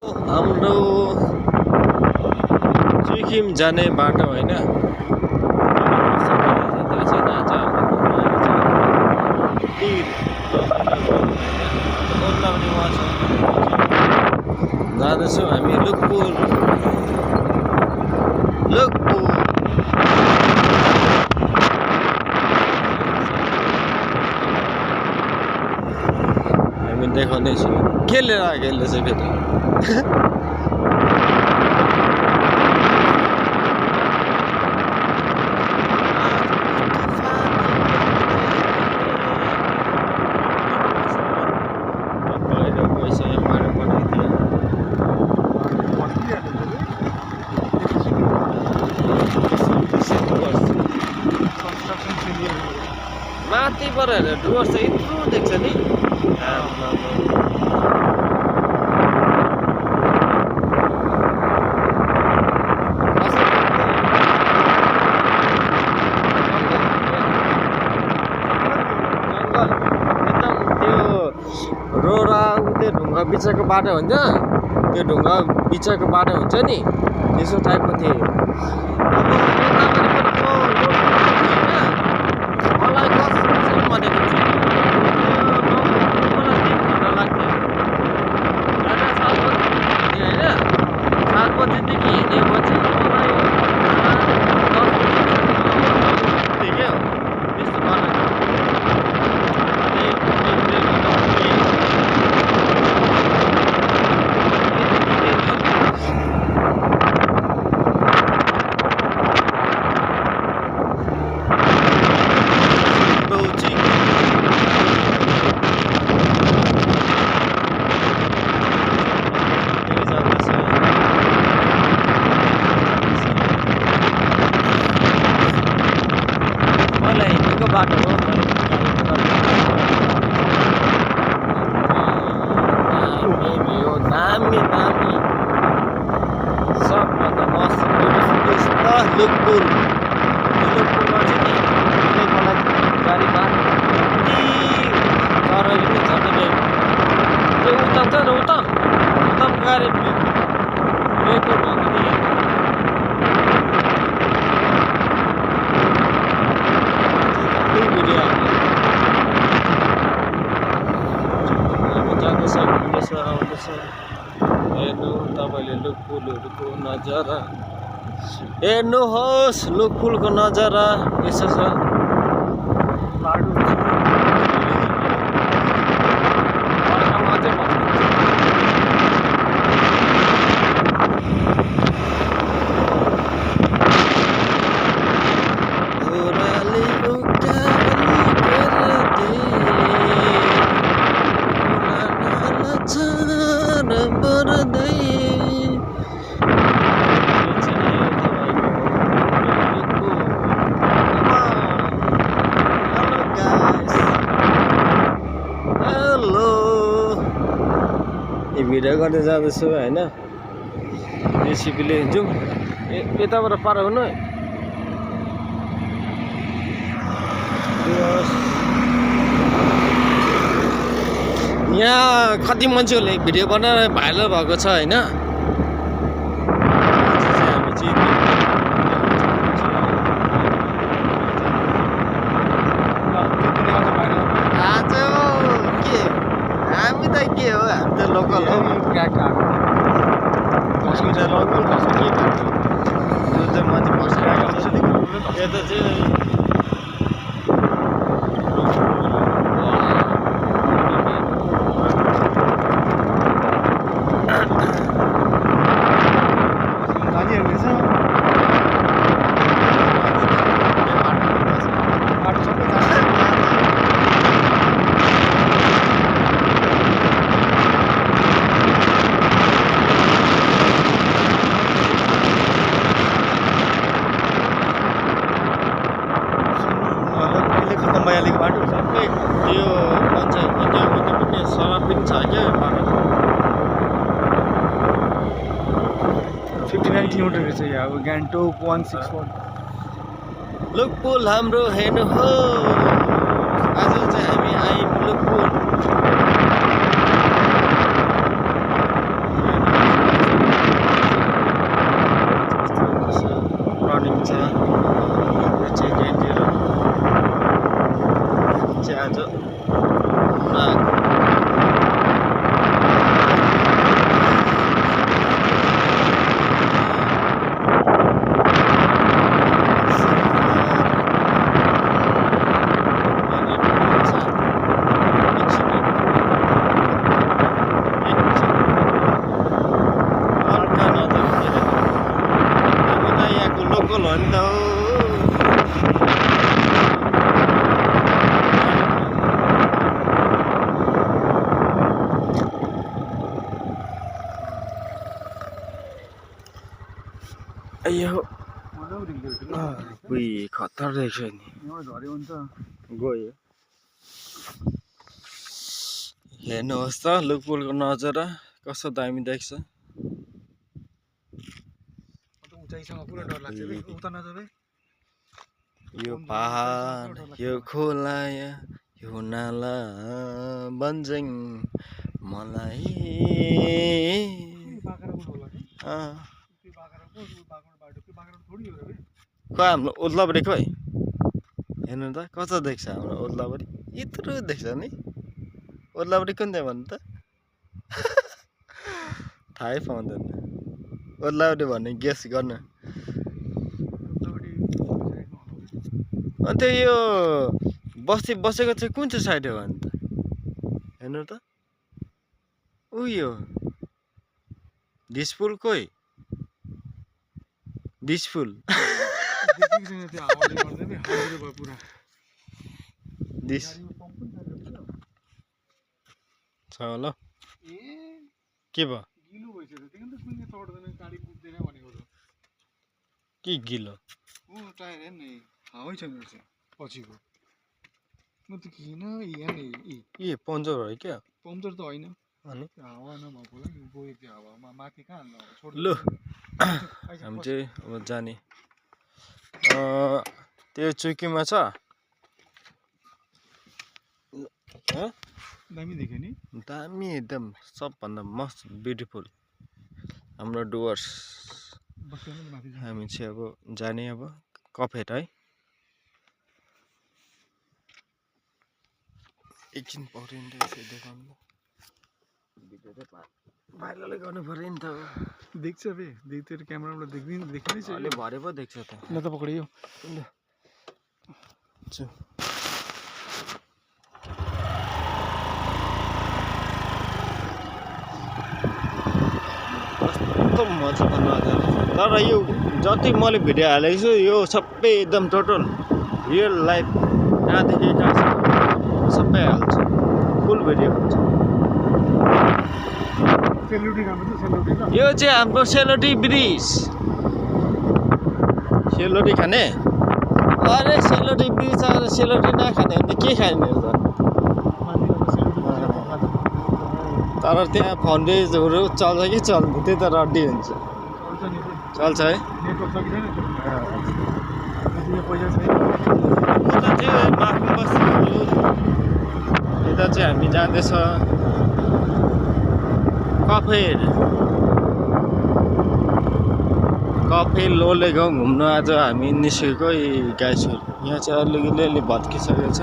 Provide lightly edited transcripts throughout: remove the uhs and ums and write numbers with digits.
हाम्रो सिक्किम जाने बाटो होइन जाँदैछौँ हामी लुकपुर हामी देखाउनेछु के लिएर आएको यसले चाहिँ फेरि माथिबाट हेरेर डुवर्स चाहिँ यत्रो देख्छ नि रोरा उतै ढुङ्गा बिचको बाटो हुन्छ त्यो ढुङ्गा बिचको बाटो हुन्छ नि त्यसो टाइपको थियो मलाई कसरी भनेको छु होइन 7 बजीदेखि हिँडेपछि देख्यो त्यस्तो बाटो बाटो हो दामी सबभन्दा मस्त लुकपुरमा चाहिँ नि मलाई गाडीमा तर पनि झट्टै त्यो उता छ र उता गाडी ब्रेक भएको थियो आउँदैछ हेर्नु तपाईँले लुकपुलहरूको नजारा हेर्नुहोस् लुकपुलको नजारा यसो छ भिडियो गर्दै जाँदैछु होइन रेसिपीले जाउँ यताबाट पार हुनु यहाँ कति मान्छेहरूले भिडियो बनाएर भाइरल भएको छ होइन हामी त के हो हामी त लोकल हो लोकल के जो चाहिँ मान्छे बसिरहेको छ यता चाहिँ भइहालेको बाटो सबै यो पञ्चायतपट्टि सडक पनि छ क्या बाटो 59 किलोमिटर रहेछ यहाँ अब गान्तोक 161 लुकपुल हाम्रो हेर्नु हो आज चाहिँ हामी आयौँ लुकपुल अयो मजाको देख्दो रहेछ बुई खतर रहेछ नि यहाँ झऱ्यो भने त गयो हेर्नुहोस् त लुकपुलको नजारा कस्तो दामी देख्छ उचाइसँग पुरा डर लाग्छ बे उता नजाऊ बे यो पहाड यो खोला यो नाला बन्जङ मलाई खै हाम्रो ओद्लाबारी खै हेर्नु त कस्तो देख्छ हाम्रो ओद्लाबारी यत्रो देख्छ नि ओद्लाबारी कुन चाहिँ भन्नु त थाहै पाउँदैन ओद्लाबारी भन्ने गेस गर्नु अन्त यो बस्ती बसेको चाहिँ कुन चाहिँ साइड हो अन्त हेर्नु त उयो दिसपुल कोही दिसपुल दिस छ ल के भयो के गिलो टायर हेर्न हावै छैन रहेछ पछिको म त किन ए पन्चर हो क्या पम्चर त होइन अनि हावा नभएकोलाई गयो त्यो हावामा माथि कहाँ हाल्नु लु हामी चाहिँ अब जाने त्यो चुकीमा छ दामी देख्यो नि दामी एकदम सबभन्दा मस्ट ब्युटिफुल हाम्रो डुवर्स हामी चाहिँ अब जाने अब कफेर है एकछिन पक्रिँदै देखाउनु भाइरलै गर्नु पऱ्यो नि त देख्छ बे देख्थ्यो क्यामेराबाट देखिनै छ अहिले भरे पो देख्छ त ल त पक्रियो कस्तो मजाको नजारा तर यो जति मैले भिडियो हालेको छु यो सबै एकदम टोटल रियल लाइफ कहाँदेखि कहाँसम्म सबै हाल्छु फुल भिडियो हुन्छ यो चाहिँ हाम्रो सेलरोटी ब्रिज सेलरोटी खाने अरे सेलरोटी ब्रिज आएर सेलरोटी नखाने भने के खाने त तर त्यहाँ फन्ड्रेजहरू चल्छ कि चल्दैन त्यो त रड्डी हुन्छ चल्छ है उता चाहिँ माफी बस्तीहरू यता चाहिँ हामी जाँदैछ कफेर लोले गाउँ घुम्न आज हामी निस्केको गाई छोरी यहाँ चाहिँ अलिअलि भत्किसकेको छ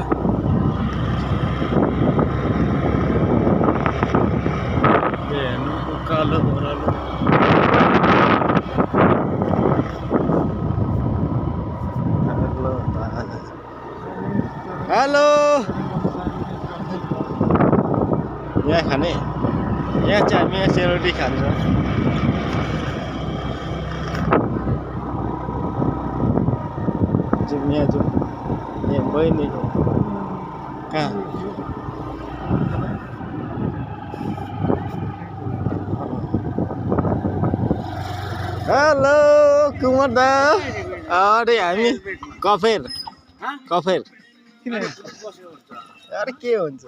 हेर्नु कालो ओह्रालो हेलो यहाँ खाने यहाँ चाहिँ हामी यहाँ सेलरोटी खान्छौँ जाउँ यहाँ जाउँ यहाँ बहिनी कहाँ हेलो कुमार दा अरे हामी कफेर अरे के हुन्छ